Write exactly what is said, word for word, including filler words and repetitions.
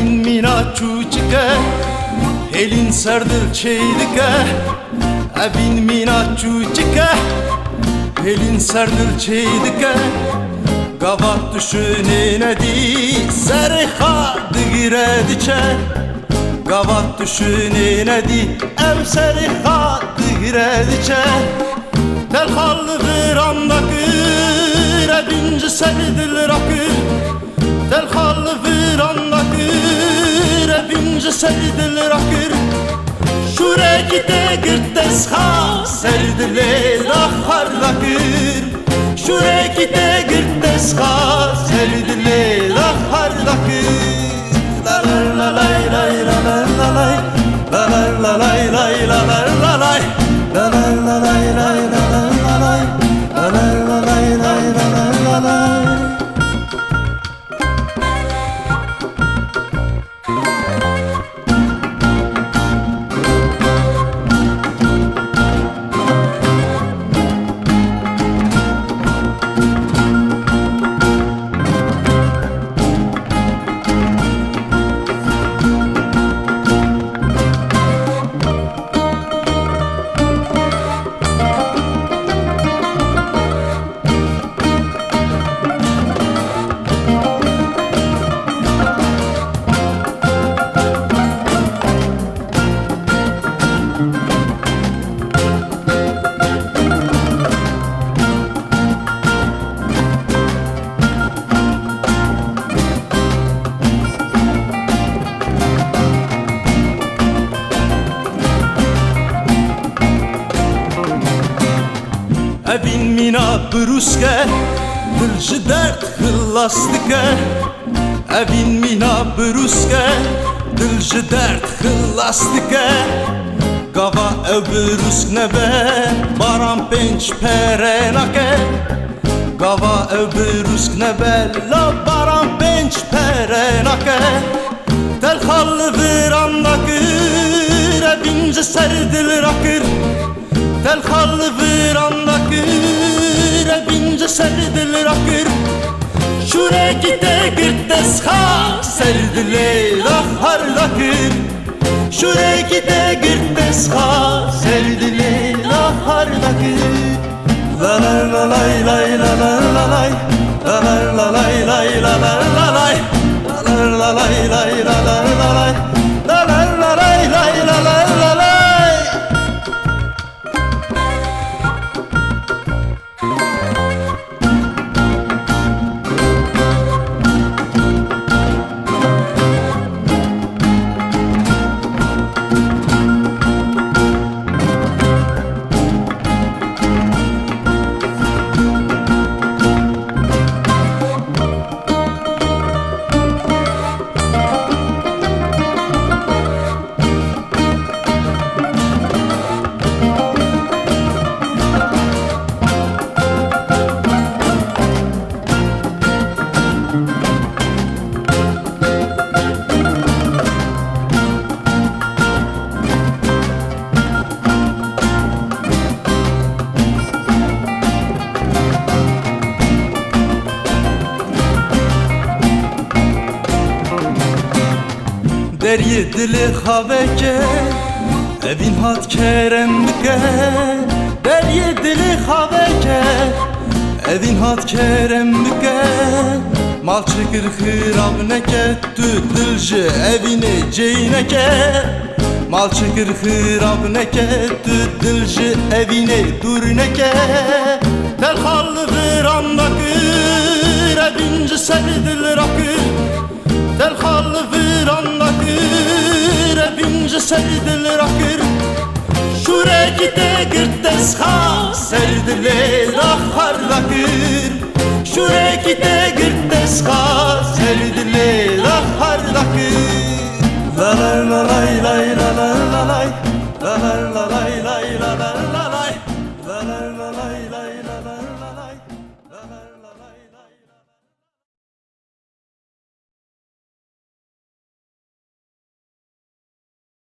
Mîna çûçik e, hêlîn ser dil çê dike. Evîn mîna çûçik e, hêlîn ser dil çê dike. Gava tu şûnê nedî, serê xwe digire diçe. Gava tu şûnê nedî, ew serê xwe digire diçe. Telxa li viran dakir, evîn ji ser dil rakir. Telxa li viran dakir, evîn ji ser dil rakir. Şûrekî tê girt destxa, ser dilê daxwar dakir. Şûrekî tê girt destxa, ser dilê daxwar dakir. La la la lay lay la la la lay. La la la lay lay la la la lay. La la la lay lay la la la lay. La la la lay lay la la la lay. Evîn mîna birûsk e, dil ji derd xilas dike. Evîn mîna birûsk e, dil ji derd xilas dike. Gava ew birûsk nebe, baran pênc pere nake. Gava ew birûsk nebe, la baran pênc pere nake. Telxa li viran dakir, evîn ji ser dil rakir. Telxa li viran dakir, evîn ji ser dil rakir. Şûrekî tê girt destxa, ser dilê daxwar dakir. Şûrekî tê girt destxa, ser dilê daxwar dakir. La la la lay lay la la la lay. La la la lay lay la la la lay. La la la lay lay la la la lay. La la la lay lay la la la lay. Deriyê dilê xaveke, evîn hat kerem bike. Deriyê dilê xaveke, evîn hat kerem bike. Mal çikir xirab neke, tu dil ji evînê cêy neke. Mal çikir xirab neke, tu dil ji evînê dûr neke. Telxa li viran dakir, evîn ji ser dil rakir. Telxa li viran dakir, evîn ji ser dil rakir. Şûrekî tê girt destxa, ser dilê daxwar dakir. Şûrekî tê girt destxa, ser dilê daxwar dakir. La la la lay lay la la la lay. La la la lay lay la la